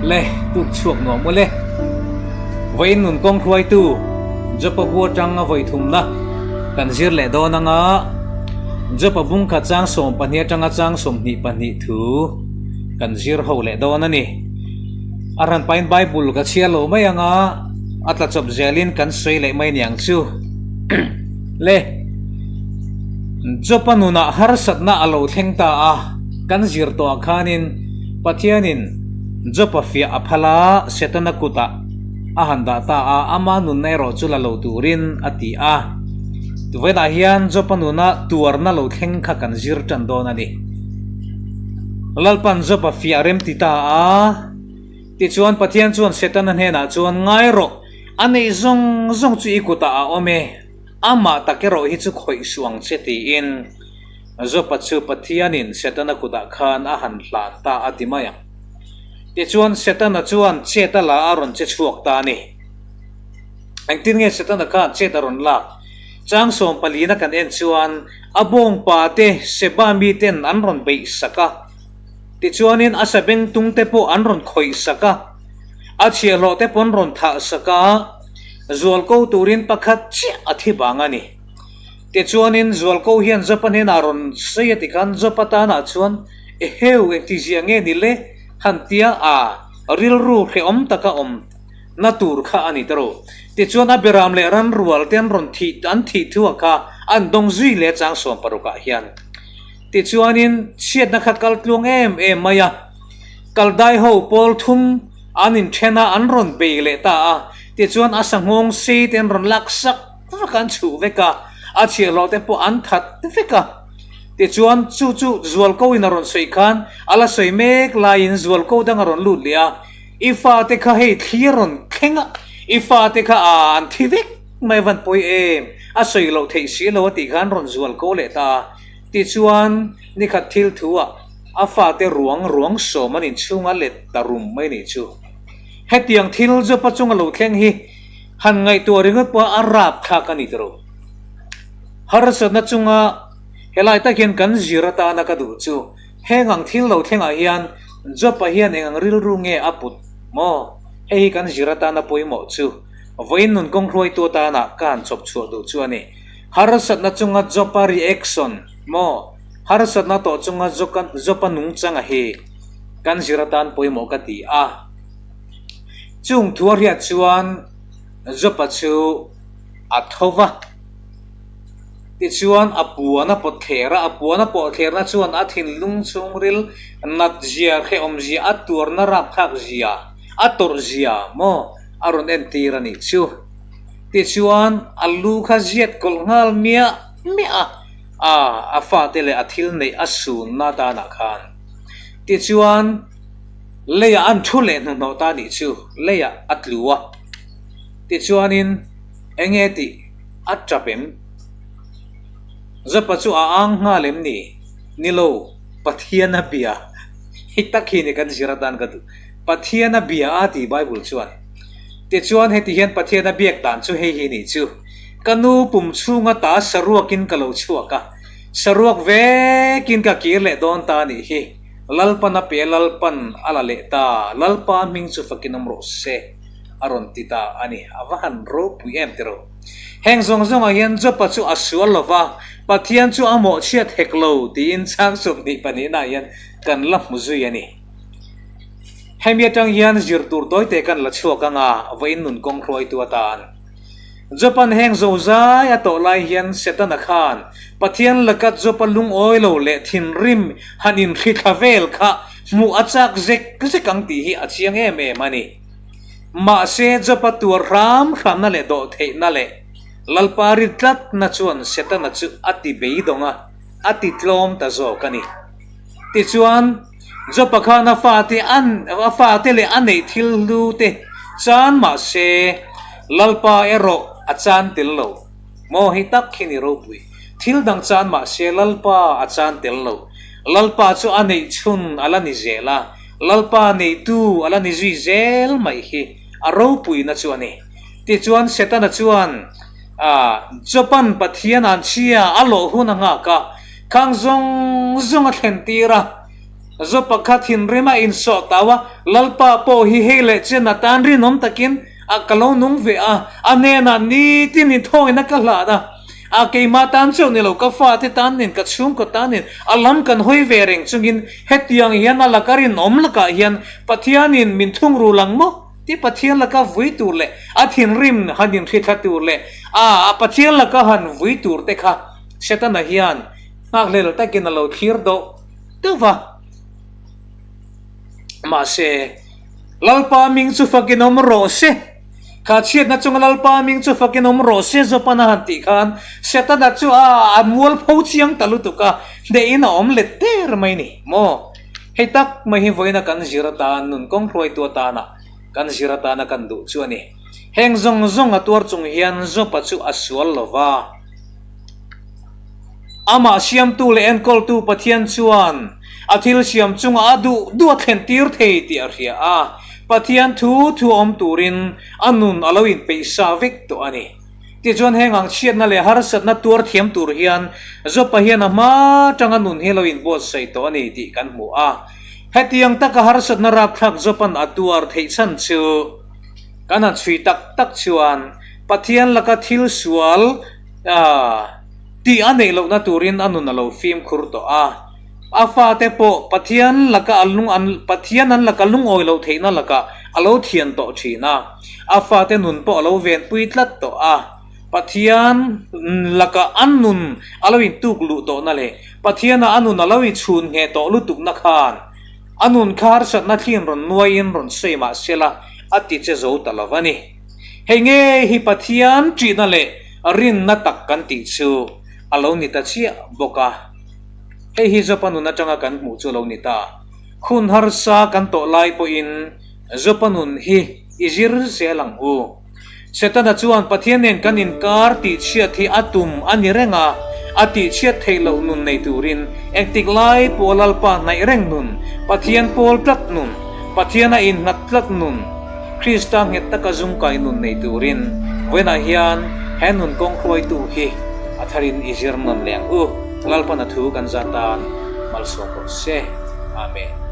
Le tuk chhuak nuam mawle. Vawiin nun kawng hruaitu Jopa bu atang a vawi thumna kan zir leh dawn anga Jopa bungkhat chang 12 atanga chang 22 thu kan zir ho leh dawn a ni. A hran pahin Bible ka chhiar lo mai anga a tla chawp zelin kan sawi leh mai niang chu. Le Jopa nunah harsatna a lo thleng ta a, kan zir tawhah khanin Pathianin Jopa fiah a phal a, Setana kutah a han dah ta a, ama nunna erawh chu la lo turin a ti a. Tuvainah hian Jopa nuna tuarna lo thleng kha kan zir tan dawn a ni. Lalpan Jopa fiah rem ti ta a, tichuan Pathian chuan Setana hnenah chuan, Ngai rawh, a neih zawng zawng chu i kutah a awm e. Amah tak erawh hi chu khawih suh ang che tiin Jopa chu Pathianin Setana kutah khan a han hlan ta a ti mai ang. Tichuan Setana chuan chet a la a rawn che chhuak ta a ni. Engtin nge Setana khan chet a rawn lak? Chang sawmpalina kan en chuan a bawngpa te Seba miten an rawn beih sak a. Tichuanin a sabengtung te pawh an rawn khawih sak a, a chhiahhlawh te pawh an rawn thah sak a. Zualko turin pakhat chiah a thi bang a ni. Tichuanin Zualko hian Jopa hnenah rawn sawi a tikhan Jopa tanah chuan, Eheu, engtizia nge ni le? han tia a rilru hrehawm taka awm na tur kha a ni ta ro. Tichuan a beram leh ran rual te an rawn thih an thih thu a kha an dawng zui leh chang 16 ah hian. Tichuanin chhiatna kha kal tluang em em mai a, Kaldai ho pawl thum An inthen a, an rawn bei leh ta a, tichuan a sanghawng sei te an rawn lak sak vek a, an chhuh vek a, a chhiahhlawh te pawh an that vek a. Tichuan chu chu Zualko in a rawn sawi khan a la sawi mek laiin Zualko dang a rawn lut leh a, I fate kha hei thli a rawn thleng a, i fate kha aa an thi vek mai van pawi em, a sawi loh theih si lo a tih khan rawn Zualko leh ta a. Tichuan nikhat thil thu ah A fate ruang ruang sawm an inchhung a let ta rum mai nih chu. Hetiang thil Jopa chunga lo thleng hi han ngaihtuah ringawt pawh a rap thlak a ni tiro. Harsatna chunga helai tak hian kan zir atana ka duh chu heng ang thil lo thlengah hian Jopa hian eng ang rilru nge a put maw? Hei hi kan zir atana pawimawh chu vawiin nun kawng hruaitu atana ka han chawp chhuah duh chu a ni. Harsatna chunga Jopa reaction maw? Harsatna tawh chunga Jopa nungchanga hi kan zir atan pawimawh ka ti a. Chung thu a hriat chuan Jopa chu a tho va. Tichuan a puan a pawt thler a, a puan a pawh thlerna chuan a thinlung chhungril nat zia, hrehawm zia, a tuarna rapthlak zia, a tawrh zia maw a rawn entir a nih chu. Tichuan a lu kha ziat kawlh nghal miah miah a. A, a fate leh a thil neih a sunna danah khan. Tichuan, leiah an thu leh hnuhnawh ta nih chu leiah a tlu a. Tichuanin, enge tih a tap em? Jopa chu a ang nghal em ni? Ni lo, Pathian a bia. Hei tak hi ni kan zir atan ka duh. Pathian a bia a ti Bible chuan. Tichuan heti hian Pathian a biak dan chu hei hi nih chu. Ka nu pum chhunga ta saruakin ka lo chhuak a, saruak vekin ka kir leh dawn ta nih hi. Lalpan a pe Lalpan a la leh ta, Lalpa hming chu fakin awm rawh se, a rawn ti ta a ni. A va han ropui em tiro. Heng zawng zawngah hian Jopa chu a sual lo va, Pathian chu a mawhchhiat hek lo tiin chhang 22 ah hian kan la hmu zui a ni. Hemi atang hian zir tur tawite kan la chhuak anga vawiin nun kawng hruaitu atan. Jopan heng zozai a tawh lai hian Setana khan Pathian laka Jopa lungawi lo leh thinrim han inhri thla vel kha hmuh a chak zek zek ang tih hi a chiang em em a ni. Mahse Jopa tuar hram hramna leh dawh theihna leh Lalpa ri tlatna chuan Setana chu a ti beidawng a, a ti tlawm ta zawk a ni. Tichuan. Jopa khan a fate an a fate leh a neih thil hlu te chan mah se Lalpa erawh a chan tel lo. Maw hi tak hi ni ropui. Thil dang chan mah se Lalpa a chan tel lo. Lalpa chu a neih chhun a la ni zel a, Lalpa neitu a la ni zui zel mai hi a ropuina chu a ni. Tichuan Setana chuan a Jopan Pathian an chhia a lawh hun a nghak a, Khang zawng zawng a thlen tir a. Zawpa kha thinrim a insawh tau a, Lalpa pawh hi hei leh chen atan rinawm takin a ka lo nung ve a, a hnenah nitin inthawngin a ka hlan a, a keimah tan chauh ni lo ka fate tan nen ka chhungkaw tan nen a lam kan hawi ve reng chungin hetiang hian a laka rinawm lakah hian Pathianin min thungrul ang maw? Ti Pathian laka vui tur leh a thinrim han inhrithla tur leh a a Pathian laka han vui tur te kha Setana hian nghakhlel takin a lo thlir deuh deuh va. Mahse, Lalpa ming chu fakin awm rawh se. Kha chhiatna chunga Lalpa ming chu fakin awm rawh se Jopan a han tih khan Setana chu a a mualpho chiang ta lutuk a, hnehin a awm let der mai ni maw? Hei tak mai hi vawiina kan zir atan, nun kawng hruaitu atana kan zir atana kan duh chu a ni. Heng zawng zawng a tuar chung hian Jopa chu a sual lo va. Amah siamtu leh enkawltu Pathian chuan a thil siam chungah a duh duh a thlen tir thei tih a hria a, Pathian thu thu awm turin a nun a lo inpeih sa vek tawh a ni. Tichuan heng ang chhiatna leh harsatna tuar thiam tur hian Jopa hian a hma atanga nun hi a lo inbuatsaih tawh a ni tih kan hmu a. Hetiang taka harsatna rapthlak Jopa'n a tuar theih chhan chu kan han chhui tak tak chuan Pathian laka thil sual Tih a neih lohna turin a nun a lo fimkhur tawh a. A fate pawh Pathian laka a lung an Pathian an laka lungawi loh theihna lakah a lo thian tawh thin a. A fate nun pawh a lo venpui tlat tawh a. Pathian laka a nun a lo intuk luh tawhna leh Pathiana a nun a lo inchhun ngheh tawh lutukna khan a nun kha harsatna thlin rawn nuaiin rawn sawi mah sela a ti che zo ta lo a ni. Hei nge hi Pathian ṭihna leh rinna tak kan tih chu a lo ni ta chiah bawk a. Hei hi Jopa nun atanga kan hmuh chu a lo ni ta. Khun harsa kan tawh lai pawhin Jopa nun hi i zir zel ang u. Setana chuan Pathian nen kan inkar tihchhiat hi a tum a ni reng a, a tihchhiat theih loh nun nei turin engtik lai pawh Lalpa hnaih reng nun, Pathian pawl tlat nun, Pathiana innghat tlat nun, Krista nghet taka zungkai nun nei turin vawiinah hian he nun kawng hruaitu hi a tharin i zir nawn leh ang u. Lalpan a thu kan zat tan malsawm rawh se. Amen.